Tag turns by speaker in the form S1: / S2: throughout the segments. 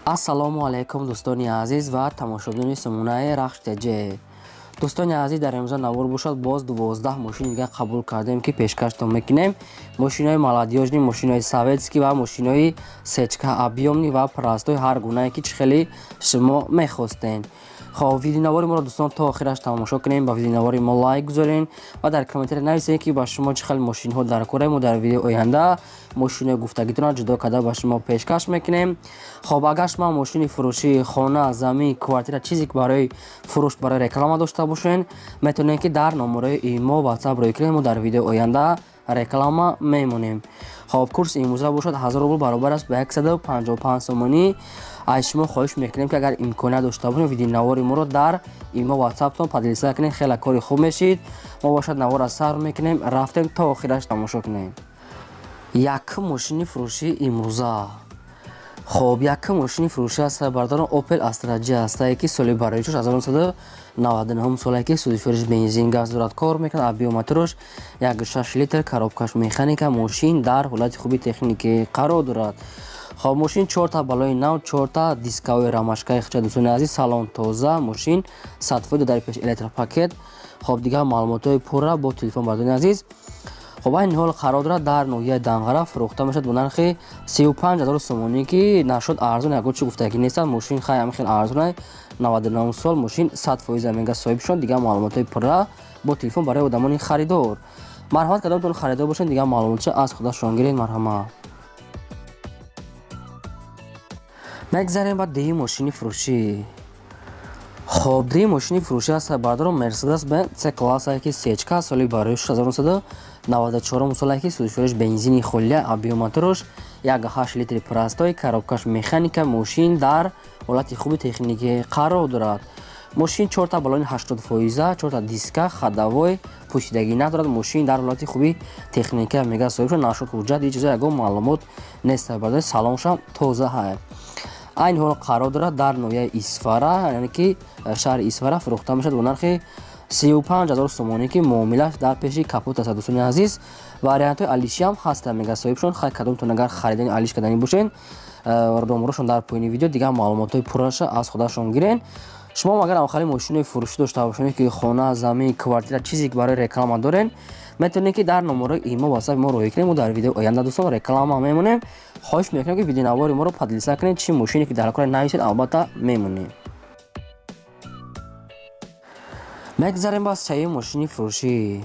S1: Ассалому алайкум, дӯстони азиз ва тамошобинони сомонаи Рахш ТЖ. Дӯстони азиз, дар имрӯза навор бошад, боз 12 мошини дигар қабул кардем, ки пешкаштон мекунем. Мошинои молодёжный, мошинои советский ва мошинои сечка, объёмный ва простой, ҳар гунае ки чӣ хеле шумо мехостен. Хоб, видеонавори моро, дӯстон, то охираш тамошо кунем, ба видеонавори мо лайк гузорен ва дар комментария нависем, ки ба шумо чӣ хел мошинҳо дар кораи мо. Дар видеои оянда мошинои гуфтагитонро ҷудо карда ба шумо пешкаш мекунем. Хоб, агар шумо мошини фурӯшӣ, хона, замин, квартира, чизе ки барои фурӯш, барои реклама дошта бошен, метавонед, ки дар номерои имо, ватсап рӯй кунед, мо дар видеои оянда реклама мемонем. Хоб, курси имрӯза бошад 1000 рубл, баробар аст ба 155 сомонӣ. Аз шумо хоҳиш мекунем, ки агар имконият дошта бошед, видеонавори моро дар имо, ватсаптон поделиться кунед, хеле кори хуб мешид. Мо бошад наворро сар мекунем, рафтем, то охираш тамошо кунем. Якум мошини фурӯшии имрӯза. Хоб, якум мошини фурӯшӣ аст, бардорам, Opel Astra J ҳастае, ки соли барои 1999 солае, ки сӯзишвориш бензин, газ дорад, кор мекунад, объём мотораш 1,6 литр, коробкаш механика, мошин дар ҳолати хуби техникӣ қарор дорад. Хоб, мошин чорта балони нав, чорта дисковой рамашкаи хича, дӯстони азиз, салон тоза, мошин 100%, дар пеш электропакет. Хоб, дигар маълумотҳои пурра бо телефон, бардони азиз. Хоб, айни ҳол қарор дорад дар ноҳияи Данғара, фурӯхта мешавад бо нархи 35 000 сомонӣ, ки нашуд арзон, ягон чӣ гуфтагӣ нестад. Мошин хай ҳам хел арзонай, 99 сол, мошин 100% мега соҳибшон. Дигар маълумотҳои пурра бо телефон барои одамони харидор. Марҳамат, кадомтон харидор бошед, дигар маълумотша аз худашон гиред, марҳамат. Мегзарем ба дуюм мошини фурӯшӣ. Хоб, дуюм мошини фурӯшӣ аст, бардорам, Мерседес Бенз С классае, ки сечка, соли барои 1994 солае, ки сӯзишвориш бензини холия, объём мотораш 1,8 литри простой, коробкаш механика, мошин дар ҳолати хуби техникӣ қарор дорад. Мошин чорта балони 80 фоиза, чорта диска, ходовой пӯсидагӣ надорад, мошин дар ҳолати хуби техника мега соҳиб нашуд, ҳуҷҷат, ҳеҷ чизо, ягон маълумот нест, бардори, салоншам тоза ҳай. Айни ҳол қарор дорад дар ноҳияи Исфара, яъне ки шаҳри Исфара, фурӯхта мешавад бо нархи 35 000 сомонӣ, ки муомилаш дар пеши капот аст. Дӯстони азиз, вариантҳои алишиам ҳастанд, мега соҳибшон. Хай, кадомтон агар харидани алиш кардани бошед, номерошон дар поёни видео, дигар маълумотҳои пурраша аз худашон гирен. Шумо агар авхали мошинои фурӯшӣ дошта бошед, ки хона, замин, квартира, чизе ки барои реклама дорен, метавонед, ки дар номерои имо, ватсапи мо роҳӣ кунед, мо дар видеои оянда, дӯстон, реклама мемонем. Хоҳиш мекунем, ки видеонавори моро поделиться кунед, чӣ мошине ки дар кора нависед, албатта мемонем. Мегзарем ба сеюм мошини фурӯшӣ.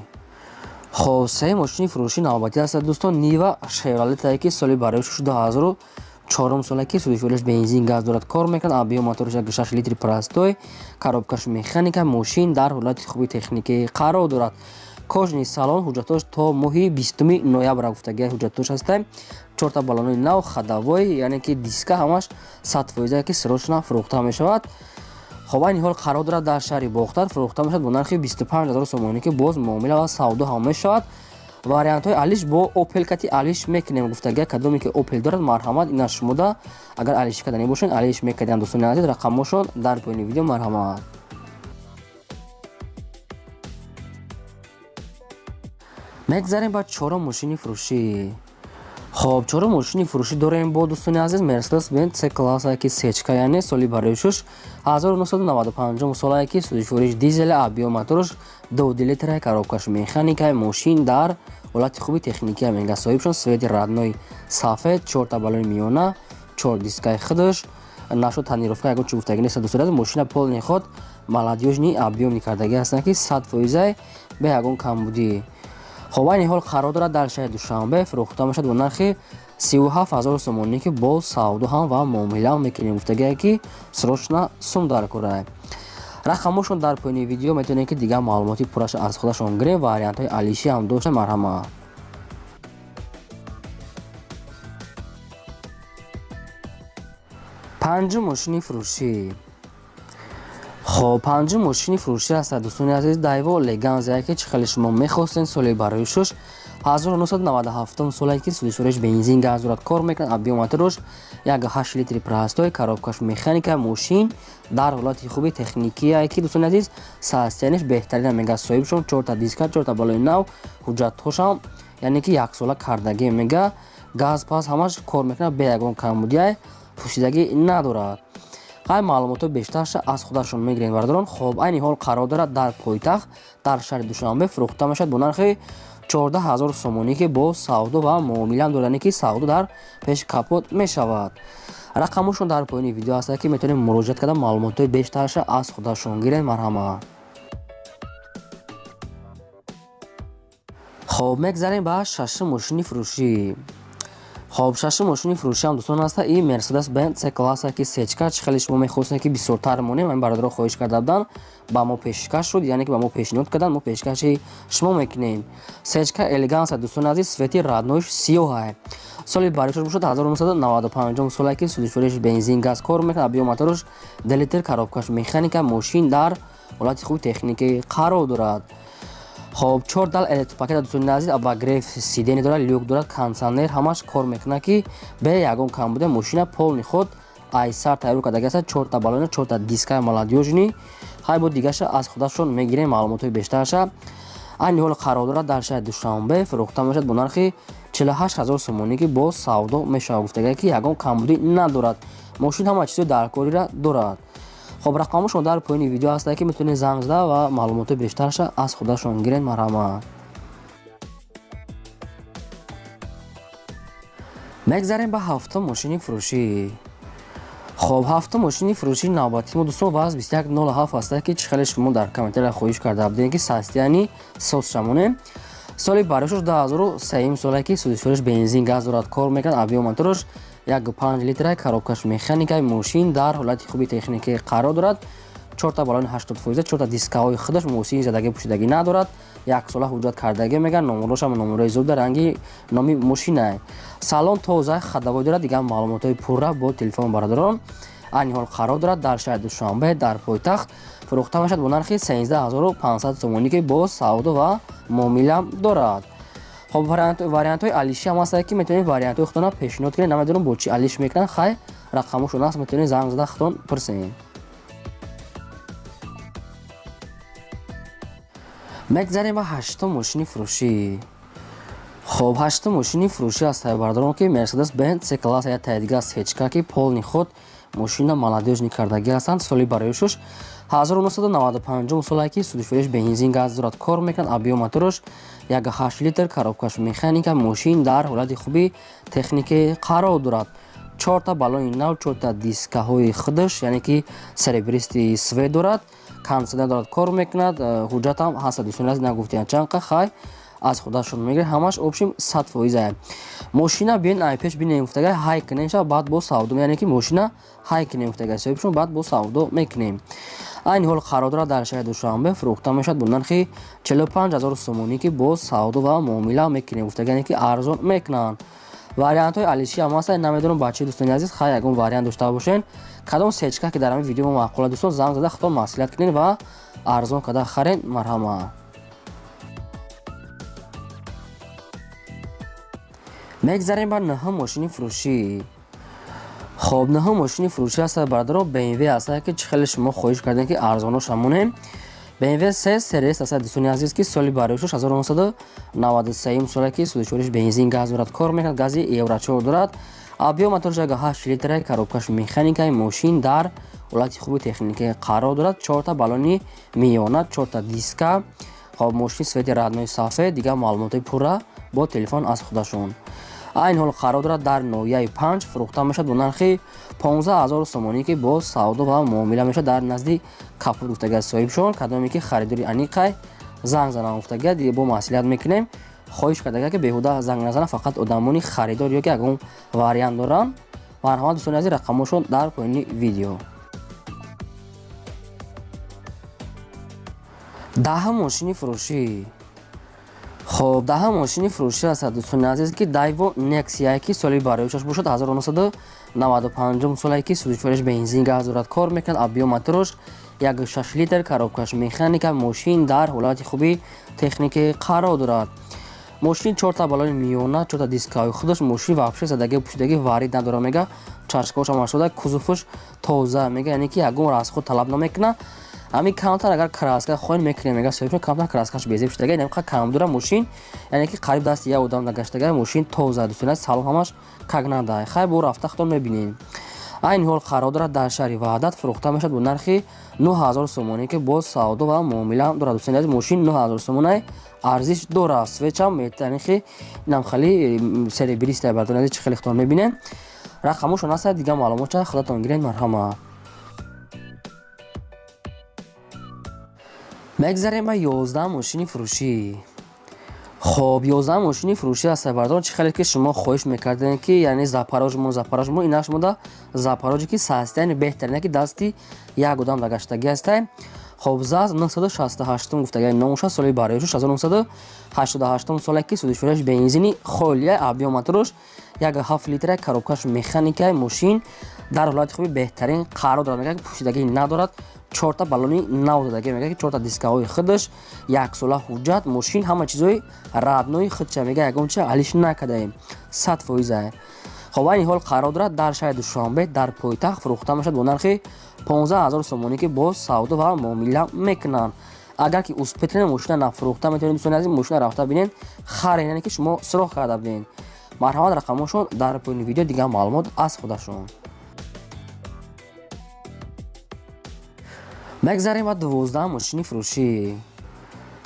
S1: Хоб, сеюм мошини фурӯшӣ навбатӣ аст, дӯстон, Нива Шевролетае, ки соли барои 2004 соле, ки сӯзишвориш бензин, газ дорад, кор мекунад, объём мотораш 1,6 литри простой, коробкаш механика, мошин дар ҳолати хуби техникӣ қарор дорад, кожаный салон, ҳуҷҷатош то моҳи 20 ноябр гуфтагия ҳуҷҷатош ҳаста, чорта балонои нав, ходовой, яъне ки диска ҳамаш 100%, ки срочно фурӯхта мешавад. Хоб, айни ҳол қарор дорад дар шаҳри Бохтар, фурӯхта мешавад бо нархи 25 000 сомонӣ, ки боз муомила ва савдо ҳам мешавад. Вариантҳои алиш бо Опел кати алиш мекунем гуфтагия. Кадоме ки Опел дорад, марҳамат, ина шумода агар алиш кардани бошед, алиш мекардем. Дӯстони азиз, рақамҳошон дар поёни видео, марҳамат. Мегзарем ба чорум мошини фурӯшӣ. Хоб, чорум мошини фурӯшӣ дорем бо, дӯстони азиз, Мерседес Бенз С классае, ки сечка, яъне соли барои шуш 1995 солае, ки сӯзишвориш дизеле, объём мотораш 2 литра, коробкаш механика, мошин дар ҳолати хуби техникия мега соҳибшон, цвети родной сафед, чорта балони миёна, чор дискаи худаш нашуд, тонировка, ягон чӣ гуфтагӣ нест. Дӯстони азиз, мошина полный ход, молодёжный, объёмный кардагӣ ҳастанд, ки 100 фоизай, бе ягон камбудӣ. Хоб, айни ҳол қарор дорад дар шаҳри Душанбе, фурӯхта мешавад бо нархи 37 000 сомонӣ, ки боз савдо ҳам ва муомила ҳам мекунем гуфтагие, ки срочно сум дар кора. Рақамҳошон дар поёни видео, метавонед, ки дигар маълумоти пурраша аз худашон гирем. Вариантҳои алишӣ ҳам дошта, марҳамат. Панҷум мошини фурӯшӣ. Хоб, панҷум мошини фурӯшӣ аст, дӯстони азиз, Дайво Леганзае, ки чӣ хеле шумо мехостен, соли барои шуш 1997 солае, ки сӯзишвориш бензин, газ дорад, кор мекунад, объём мотораш 1,8 литри простой, коробкаш механика, мошин дар ҳолати хуби техникие, ки, дӯстони азиз, состоянияш беҳтарина мега соҳибшон, чорта диска, чорта балони нав, ҳуҷҷатҳошам яъне ки яксола кардагӣ мега, газ пас ҳамаш кор мекунад бе ягон камбудиай. Пӯшидагӣ надорад. Хай, маълумотҳои бештарша аз худашон мегирем, бародарон. Хоб, айни ҳол қарор дорад дар пойтахт, дар шаҳри Душанбе, фурӯхта мешавад бо нархи 14 000 сомонӣ, ки бо савдо ва муомилаам дорад, ки савдо дар пеши капот мешавад. Рақамошон дар поёни видео ҳаст, ки метавонем муроҷиат карда, маълумотҳои бештарша аз худашон гирем. Марҳамат. Хоб, мегзарем ба шашум мошини фурӯшӣ. Хоб, шашум мошини фурӯшиам, дӯстон, аста и Мерседес Бенз С класса, ки сечка. Чӣ хеле шумо мехостем, ки бисёртар монем, ин бародаро хоҳиш карда буданд, ба мо пешкаш шуд, яъне ки ба мо пешниҳод карданд, мо пешкаши шумо мекунем. Сечка элеганса, дӯстони азиз, цвети роднойш сиёҳа. Соли баришош бошад 1995 соле, ки сӯзишвориш бензин, газ кор мекунад, объём моторш 2 литр, коробкаш механика. Мошин дар ҳолати хуби техникӣ қарор дорад. Хоб, чор дал электропакета, дӯстони азиз, обогрев сиденье дорад, люк дорад, кондитсионер, ҳамаш кор мекунад, ки бе ягон камбуда мошина полный ход айсар тайёр кардаги аст. Чорта баллона, чорта дискаи молодёжный. Хай, бо дигаша аз худашон мегирем маълумотҳои бештарша. Айни ҳол қарор дорад дар шаҳри Душанбе, фурӯхта мешавад бо нархи 48 000 сомонӣ, ки боз савдо мешавад. Гуфтага, ки ягон камбудӣ надорад мошин, ҳама чизҳои даркориро дорад. Хоб, рақамошон дар поёни видео ҳастад, ки метавонед занг зада ва маълумотҳои бештарша аз худашон гиред. Марҳамат. Мегзарем ба ҳафтум мошини фурӯшӣ. Хоб, ҳафтум мошини фурӯшии навбатии мо, дӯстон, ВАЗ 2107 ҳастад, ки чӣ хеле шумо дар комментария хоҳиш карда будем, ки состояние соз шамонем. Соли баришош 2003 соле, ки сӯзишвориш бензин, газ дорад, кор мекунад, объём моторш 1,5 литра, коробкаш механика. Мошин дар ҳолати хуби техникӣ қарор дорад. Чорта баллони 80%, чорта дискаҳои худаш, мошини задагӣ пӯшидагӣ надорад, яксола ҳуҷҷат кардагӣ мегӯянд. Номерошам номерои зуд, ранги номи мошина. Салон тоза, ходовой дорад. Дигар маълумотҳои пурра бо телефон, бародарон. Айни ҳол қарор дорад дар шаҳри Душанбе, дар пойтахт, фурӯхта мешавад бо нархи 13 500 сомонӣ, ки боз савдо ва муомила дорад. Хоб, вариантҳои алишӣ ҳам ҳастанд, ки метавонед вариантҳои худтона пешниҳод кунед. Намедонам, бо чӣ алиш мекунанд. Хай, рақамошон аст, метавонед занг зада, худтон пурсед. Мегзарем ба ҳаштум мошини фурӯшӣ. Хоб, ҳаштум мошини фурӯшӣ аст, бародарон, ки Мерседес Бенз С класса, як таи дига сечка, ки полный ход мошина молодёжный кардагӣ ҳастанд. Соли бароишуш 1995 соле, ки сӯзишвориш бензин, газ дорад, кор мекунад, объём моторш 1,8 литр, коробкаш механика. Мошин дар ҳолати хуби техникӣ қарор дорад. Чорта баллони нав, чорта дискаҳои худаш, яъне ки серебристый цвет дорад, кондитсионер дорад, кор мекунад, ҳуҷҷатам ҳаст, дӯстони азиз. Нагуфтиян чанд, хай, аз худашон мегиред, ҳамаш общем 100%. Мошина биён ай пеш бинем, гуфтага, ҳай кунем ша, баъд бо савдо, яъне ки мошина ҳай кунем, гуфтага соҳибшон, баъд бо савдо мекунем. Айни ҳол қарор дорад дар шаҳри Душанбе, фурӯхта мешавад бо нархи 45 000 сомонӣ, ки боз савдо ва муомила мекунем, гуфтага, яъне ки арзон мекунанд. Вариантҳои алишӣ ҳам ҳастанд, намедонам бачаи, дӯстони азиз. Хай, ягон вариант дошта бошен, кадом сечка ки дар ҳамин видео мо маъқула, дӯстон, занг зада, худтон маслиҳат кунед ва арзон карда харен. Марҳамат. Мегзарем ба нӯҳум мошини фурӯшӣ. Хоб, нӯҳум мошини фурӯшӣ аст, бародаро, БМВ аст, ки чӣ хеле шумо хоҳиш кардем, ки арзоно шамонем. BMW 3 Series аст, дӯстони азиз, ки соли бароишуш 1993 соле, ки сӯзишвориш бензин, газ дорад, кор мекунад, гази Евро 4 дорад, объём моторш 1,8 литра, коробкаш механика. Мошин дар ҳолати хуби техникӣ қарор дорад. Чорта баллони миёна, чорта диска. Хоб, мошини цвети родной сафед. Дигар маълумотҳои пурра бо телефон аз худашон. Айни ҳол қарор дорад дар ноҳияи Панҷ, фурӯхта мешавад бо нархи 15 000 сомонӣ, ки боз савдо ва муомила мешавад дар назди капот, гуфтага соҳибшон. Кадоме ки харидори аниқай, занг занам, гуфтага, бо маслиҳат мекунем. Хоҳиш кардага, ки беҳуда занг назанам, фақат одамони харидор ё ки ягон вариант доранд. Марҳамат, дӯстони азиз, рақамошон дар поёни видео. Даҳум мошини фурӯшӣ. Хоб, даҳум мошини фурӯшӣ аст, дӯстони азиз, ки Дайво Нексия, ки соли бароишаш бошад 1995 соле, ки сӯзишвориш бензин, газ дорад, кор мекунад, объём моторш 1,6 литр, коробкаш механика. Мошин дар ҳолати хуби техникӣ қарор дорад. Мошин чорта баллони миёна, чорта дискаҳои худаш. Мошин вообще задагӣ пӯшидагӣ варид надорад, мега, чашкош ҳама шуда, кузоваш тоза, мега, яъне ки ягон расход талаб намекунад. Ҳамин камтар агар краска хоҳем, мекунем, мега соҳибшон, камтар краскаш безеб шудага, инамқа кам дора мошин, яъне ки қариб дасти як одам нагаштага. Мошин тоза, дӯстони, салон ҳамаш как надо. Хай, бо рафта худон мебинем. Айни ҳол қарор дорад дар шаҳри Ваҳдат, фурӯхта мешавад бо нархи 9000 сомонӣ, ки боз савдо ва муомила дорад. Дӯстони азиз, мошин 9000 сомонай арзиш дорад. Свечам метанихи инам хеле серебристая, бардорон азиз, чӣ хеле худтон мебинед. Рақамошон ҳаст, дигар маълумотча худатон гиред, марҳамат. Мегзарем ба 11 мошини фурӯшӣ. Хоб, 11 мошини фурӯшӣ аст, бардорон. Чӣ хеле ки шумо хоҳиш мекардем, ки яъне Запорожмо, Запорожмо, ина шумода Запорожи, ки састияни беҳтарина, ки дасти як одам дагаштагӣ ҳастай. Хоб, ЗАЗ 968 гуфтагӣ номуша, соли бароишуш 1988 соле, ки судишвораш бензини холия, объём моторуш 1,7 литра, коробкаш механикаи. Мошин дар ҳолати хуби беҳтарин қарор дорад, мегӯяд, ки пӯшидагӣ надорад, чорта баллони нав додагӣ, мегӯяд, ки чорта дискаҳои худаш, яксола ҳуҷҷат, мошин ҳама чизҳои родной худша, мегӯяд, ягон чиз алиш накардаем, 100%. Хоб, айни ҳол қарор дорад дар шаҳри Душанбе, дар пойтахт, фурӯхта мешавад бо нархи 15 000 сомонӣ, ки боз савдо ва муомила мекунанд. Агар ки успеть мошина нафурӯхта метавонед, дӯстони азиз, мошина рафта бинед, харед, яъне ки шумо суроғ карда будед. Марҳамат, рақамошон дар поёни видео, дигар маълумот аз худашон. Мегзарем ба 12 мошини фурӯшӣ.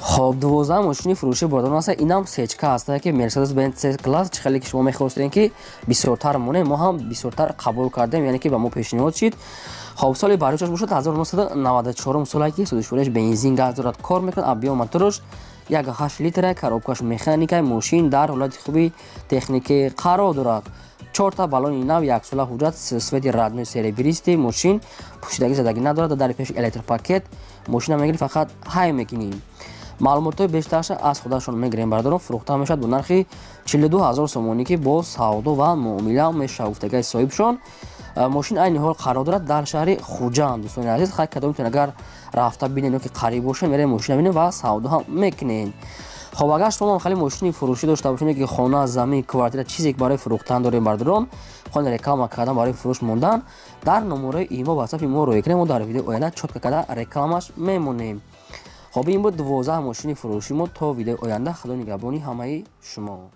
S1: Хоб, 12 мошини фурӯшӣ, бордорон, аста. Инам сечка ҳаста, ки Мерседес Бенз С класс. Чӣ хеле ки шумо мехостем, ки бисёртар монем, мо ҳам бисёртар қабул кардем, яъне ки ба мо пешниҳод шид. Хоб, соли бароишаш бошад 1994 соле, ки судишвориаш бензин, газ дорад, кор мекунад, объём мотораш 1,8 литра, коробкаш механикай. Мошин дар ҳолати хуби техникӣ қарор дорад, чорта баллони нав, яксола ҳуҷҷат, свети родной серебристый. Мошин пӯшидагӣ задагӣ надорад, дар пеши электропакет. Мошина мегирӣ, фақат ҳай мекунӣ. Маълумотҳои бештарша аз худашон мегирем, бардорон. Фурӯхта мешавад бо нархи 42 000 сомонӣ, ки боз савдо ва муомила мешавад, гуфтагаи соҳибшон. Мошин айни ҳол қарор дорад дар шаҳри Хуҷанд. Дӯстони азиз, хай, кадомитон агар рафта бинед ё ки қариб бошед, мерем, мошина бинем ва савдо ҳам мекунем. Хоб, агар шумо хеле мошини фурӯшӣ дошта бошед, ки хона, замин, квартира, чизе ки барои фурӯхтан дорем, бардорон, хона реклама кардан, барои фурӯш мондан, дар номерои имо, ватсапи мо рӯй кунем, мо дар видеои оянда чётко карда рекламаш мемонем. Хоб, ин буд 12 мошини фурӯши мо. То видеои оянда, худо нигаҳбони ҳамаи шумо.